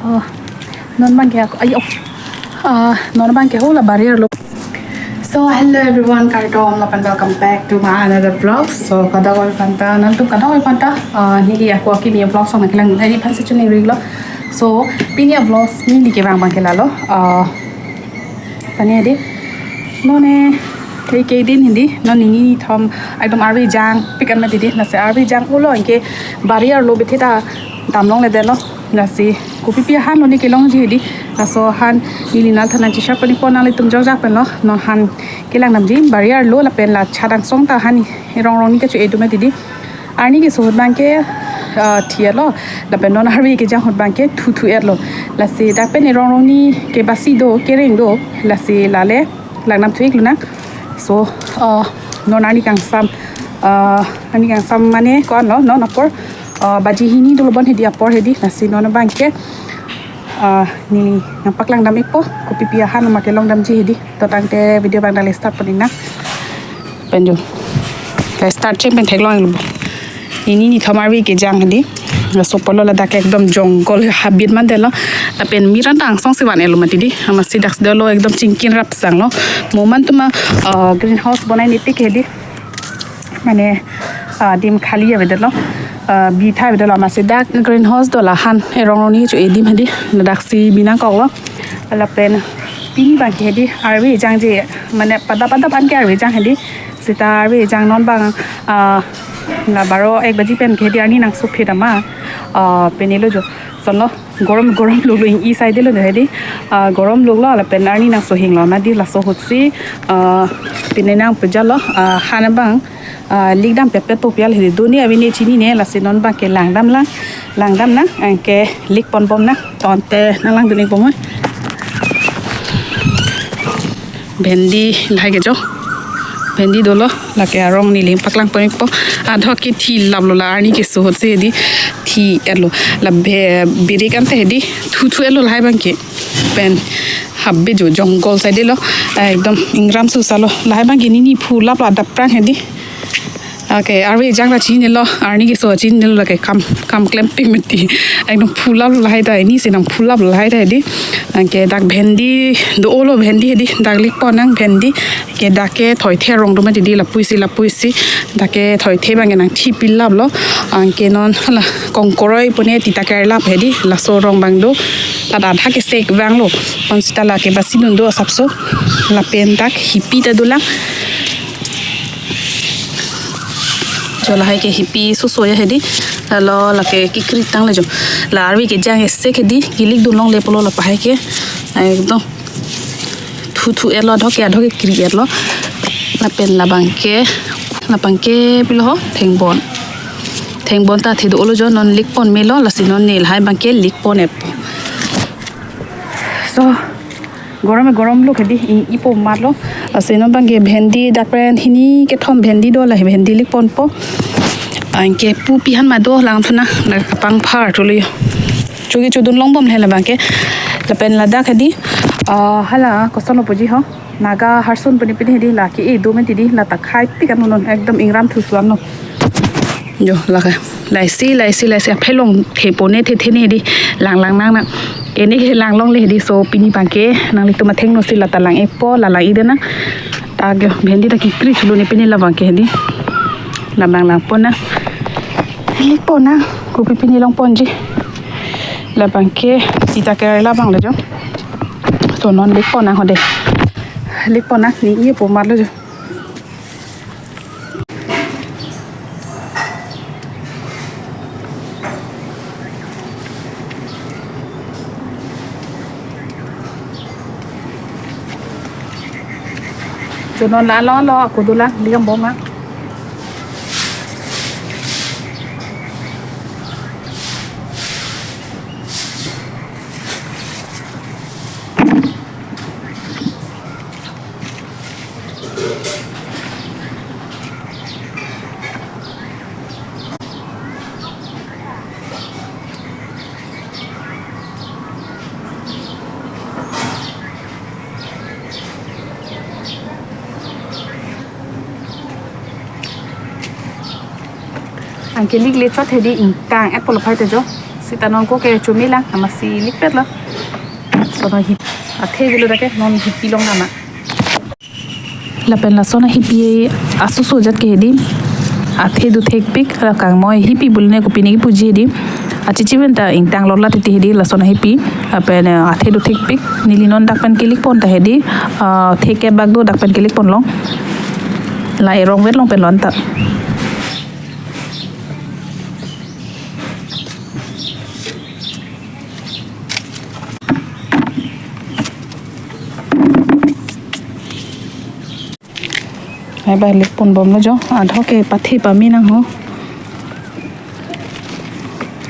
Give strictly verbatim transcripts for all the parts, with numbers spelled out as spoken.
Oh, non abangke ako, ayo. Ah, non abangke hula barrier lo. So hello everyone, kardom lapen welcome back to my another vlog. So kadokave aphanta, nangtum kadokave aphanta, ah, neli ako akimi vlog song nangkelang, neli aphan si choningri lo. So pini vlog neli kevang abangke lalo. Ah, pani adi. Non ne, kei kei din hedi, non nini nithom, ekdom arve jangpik an mati di, lasi arve jang-olo anke barrier lo bethi ta damlongledetlo, lasi kopipi ahan lo ne kelongji hedi, laso ahan neli nangthan nangcheshare ponpo nanglitum jorjak pen lo, non han kelang damji, barrier lo lapen la chadangsong ta han rong rong ni kacho-e do mati di. Arni keso ahut abangke, ah, thi-etlo. Lapen non arve kejang ahut abangke thuthu-etlo. Lasi dak pen erong rong ni ke basi do, kereng do. Lasi lale langdam thu-ik lonang. So, ah, non arni kangsam, ah, arni kangsam mane ko-an lo, non apor, ah, baji hini dolo bon hedi apor hedi. Lasi non abangke, ah, neli nangpaklang dam-ikpo, kopipi ahan ma kelong damji hedi. To tangte video abang dale start pon-ik nang. Pen jo. Ke start cheng pen theklong lo. Nini nithom arve kejang hedi. Laso apor lo ladak ekdom jungle habit mandetlo. Lapen mir an ta angsong si van-etlo mati di. Amatsi dak dolo ekdom chingkin rap sang lo. Mo mantum a, ah, greenhouse bonai nepik hedi. Mane, ah, adim khali avedetlo. Ah, bitha avedetlo. Amatsi dak greenhouse do la han erong rong ni cho-e adim hedi. Ladak si bi nangkoklo. Lapen pini abangke hedi arve jangje, mane padap padap anke arve jang hedi. Seta arve jang non abang, ah, la baro ek baji pen ke hedi arni nangsophit ama, ah, pine lo jo. Sonlo gorom gorom luklo, ing-i saidelo hedi. Ah, gorom luklo lapen arni nangsohinglo mati, laso ahut si, ah, pine nangpejalo, ah, han abang, ah, lik dam pet pet po pial hedi, doni avi ne chinine, lasi non abangke langdam lang, langdam nang, anke lik ponbom nang, tangte nanglangdun-ikbom oi. Bhendi lahai ke jo. Bhendi dolo, lake arong neli paklang pon-ikpo. Adhoke thilaplo la arni keso ahut si hedi thi-etlo. La be-, birik ante hedi thuthu-etlo lahai abangke. Pen habit jo jungle saidelo. Ekdom ingram susalo. Lahai abangke nini phulaplo adap prang hedi. Okay, arve jang ta chinilo, arni keso chinilo, lake kam, kam klempik mati. Ekdom phulaplo lahai ta, nisi nangphulaplo lahai ta hedi. Anke dak bhendi do-olo, bhendi hedi, dak lik pon nang bhendi. Ke dak ke thoithe arong do mati di, lapuisi, lapuisi. Dak ke thoithe abangke nangthipilaplo. Anke non hala kongkoroi pune tita kerlap hedi, laso arong abang do. Ladak adha ke sek vanglo. Pon seta lake basidun do asapso. Lapen dak hipi ta dolang. Jo lahai ke hipi soso ya hedi. Lalo lake kekri tanglo jo. La arve kejang esek hedi, kelikdun longle pulo la pahai ke. Ekdom thuthu-etlo, adhoke, adhoke kri-etlo. Lapen labangke, labangke pilo ho, thengbon. Thengbon ta the do-olo jo, non lik pon melo, lasi non ne lahai abangke lik pon-etpo. So, gorom gorom lo hedi, ing-ipo matlo. Lasi non abangke bhendi dak pen hini kethom bhendi do, la bhendi lik ponpo. Anke pupi ahan ma do lang thuna, na kapangphar thulo. Chogi chodun longbom le labangke. Lapen ladak hedi, ah, hala koson lo puji ho. Naga harson pini pini hedi, lake e do mati di, la ta khai pik an non, ekdom ingram thusu an non. Jo, lake. Laisi, laisi, laisi, aphelong the pone the the ne di, lang lang nang nang. Ene ke lang longle hedi, so pini abangke, nanglitum athengno si la ta lang-ikpo, la lang-ik de nang. Dak jo, bhendi ta kekri thulo ne pini labangke hedi. Labang lang pon nang. Lik pon nang, kopi pini long ponji. Labangke, tita kerlap abang lo jo. So non lik pon nang ho de. Lik pon nang, ne-ipo matlo jo. Jo non la lo lo, ako dolang, liam bom ma. Anke lik le chot hedi, ingtang-etpo lo phai te jo. Sita non ko ke chumi lang, amatsi likpet lo. So non hip, athe bilo dak ke, non hipi long nama. Lapen lason ahipi asoso ajat ke hedi. Athe do thekpik, la kangmoi hipi bulne kopine kipuji hedi. Achichi pen ta ingtang lorla titi hedi, lason ahipi. Lapen, eh, athe do thekpik, neli non dak pen kelik pon ta hedi. Ah, thek ke bak do dak pen kelik pon long. La erong vet long pen lon ta. Hai ba lik pon bom lo jo, adho ke pathe pame nang ho.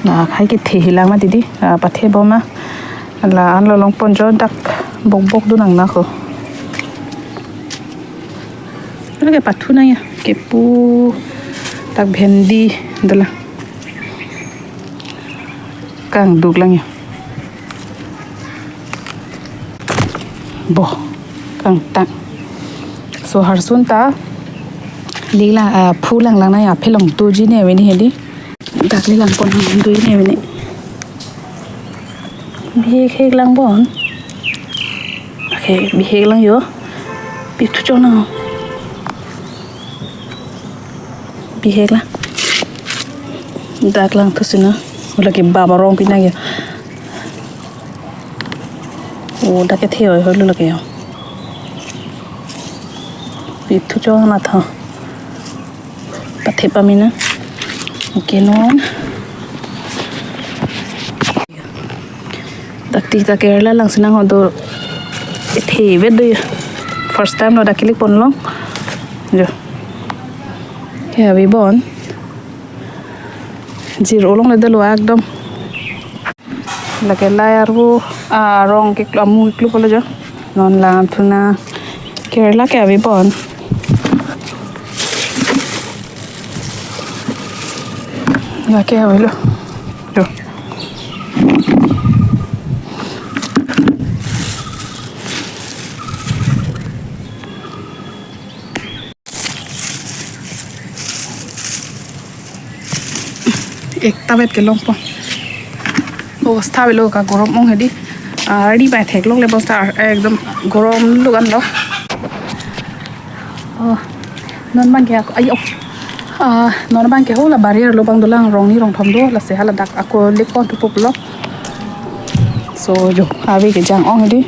La hai kethe hilang ma titi, la pathe bom ma. La an lo long pon jo dak bok bok do nang na ko. Lake pathu nang ya, kepu dak bhendi dola. Kangduk lang ya. Bo, kangtang. So harsun ta di la, ah, phu lang lang na ya, aphelong doji ne aveni hedi. Dak le lang pon hang doji ne aveni. Bihek hek lang bon. Okay, bihek lang yo. Pi thu chong na. Bihek lang. Dak lang thu sina. Ula ke baba rong pina ya. O dak kethe oi hoi lo lake yo. Pi thu chong na tha. Pathe pame na. Okay, non. Dak ti ta Kerala lang sinang ho do ethe vet do ya. First time lo dak kelik pon long. Jo. Ya, ave bon. Jir olong le dolo ekdom. Lake lai arvo, ah, rong keklo, amu keklo pulo jo. Non lang thu na Kerala ke ave bon. Lake ave lo. Jo. Ekta vet kelong pon. Obostha avelo ka gorom ong hedi. Ah, ready bai theklong le obostha ekdom gorom lugan lo. Oh, non abang ke ako, ayo. Ah, non abang ke hala barrier lo abang dolang rong ni rong thom do lasi hala dak ako lik pon thupo pulo. So jo, ave kejang ong hedi.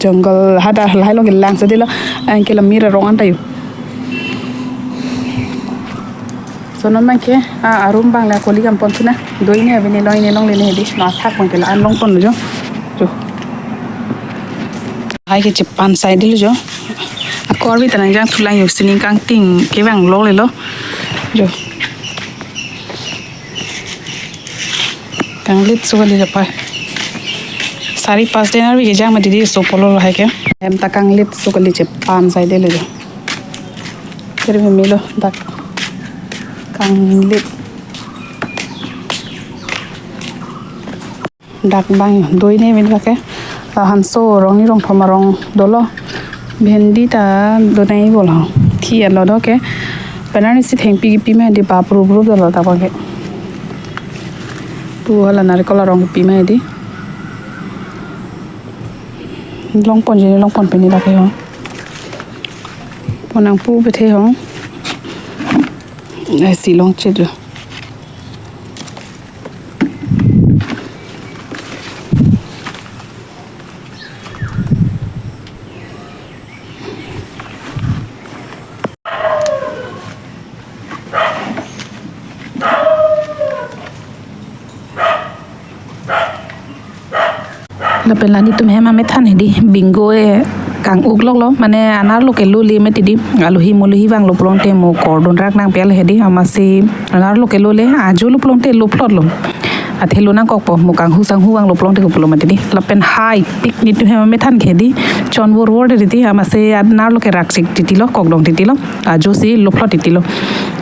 Jungle hadak lahai along kelang sede lo, anke la mir arong an ta yo. So non abang ke, ah, arum abang la koli kam pon thu na. Do ine aveni long, ine longle ne hedi. Ma thak abang ke la-an long pon lo jo. Jo. Hai ke chepan sai dilo jo. Ako arvi ta nangjang thu lang yo, sining kangting kevang longle lo. Jo. Kanglit so kali japai. Sari pas den arvi kejang ma titi so pulo lo hai ke. Em ta kanglit so kali chepan sai dele jo. Kiri milo dak kanglit. Dak abang do ine aveni lake. La hanso rong ni rong thom arong dolo. Bhendi ta do nai bolo. Thi alo do ke. Penang isi thengpi kipi ma hedi, bap rup rup dolo dak abang ke. Pu hala narikol arong kipi ma hedi. Long pon jeni long pon pini dak ke ho. Pon nang pu bethe ho. Ai si long chet jo. Lapen la netum hem amethan hedi, bingo e kang-uklok lo, mane anerlo ke lole mati di, alohi molohi vanglo pulote mo kordon rak nangpi al hedi, amatsi anerlo ke lole, ajo lo pulote lophlot lo. Athe lo nangkokpo, mo kanghu sanghu vanglo pulote kopulo mati di. Lapen haipik netum hem amethan ke hedi, chon vor vor de di, amatsi anerlo ke rakchik titi lo, kokdong titi lo, ajo si lophlot titi lo.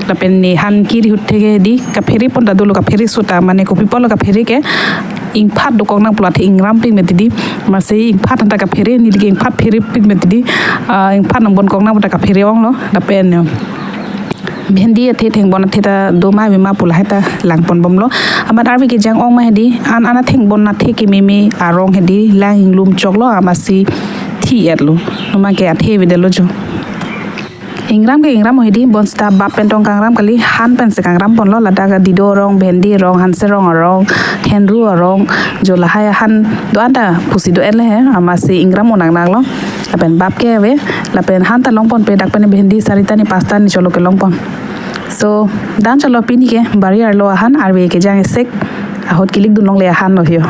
Lapen ne han kiri hut theke di, kaphere pon ta dolo, kaphere sota, mane kopi pulo kaphere ke, ingphat dokok nang pulo athe ingrampik mati di, amatsi ingphat anta kaphere, neli ke ingphat pherepik mati di, ah, ingphat nang bonkok nang puta kaphere ong lo, lapen, eh, Bhendi athe thengbon athe ta do ma ave ma pu lahai ta langpon bomlo. Amat arve kejang ong ma hedi, an an athengbon athe kememe arong hedi lang inglum choklo, amatsi thi-etlo. Numa ke athe avedetlo jo. Ingram ke ingram hedi, bonsita bap pen tong kangram kali, han pensi kangram ponlo, ladak adido arong, bhendi arong, hanserong arong, henru arong, jo lahai ahan do-an ta pusi do-et le he, amatsi ingram unang nanglo. Lapen bap ke ave, lapen han ta longponpe, dak pen bhendi sarita ni pasta ni cholo ke longpon. So, dan cholo pini ke bari arlo ahan, arve kejang esek, ahut kilik dun longle ahan lo hio.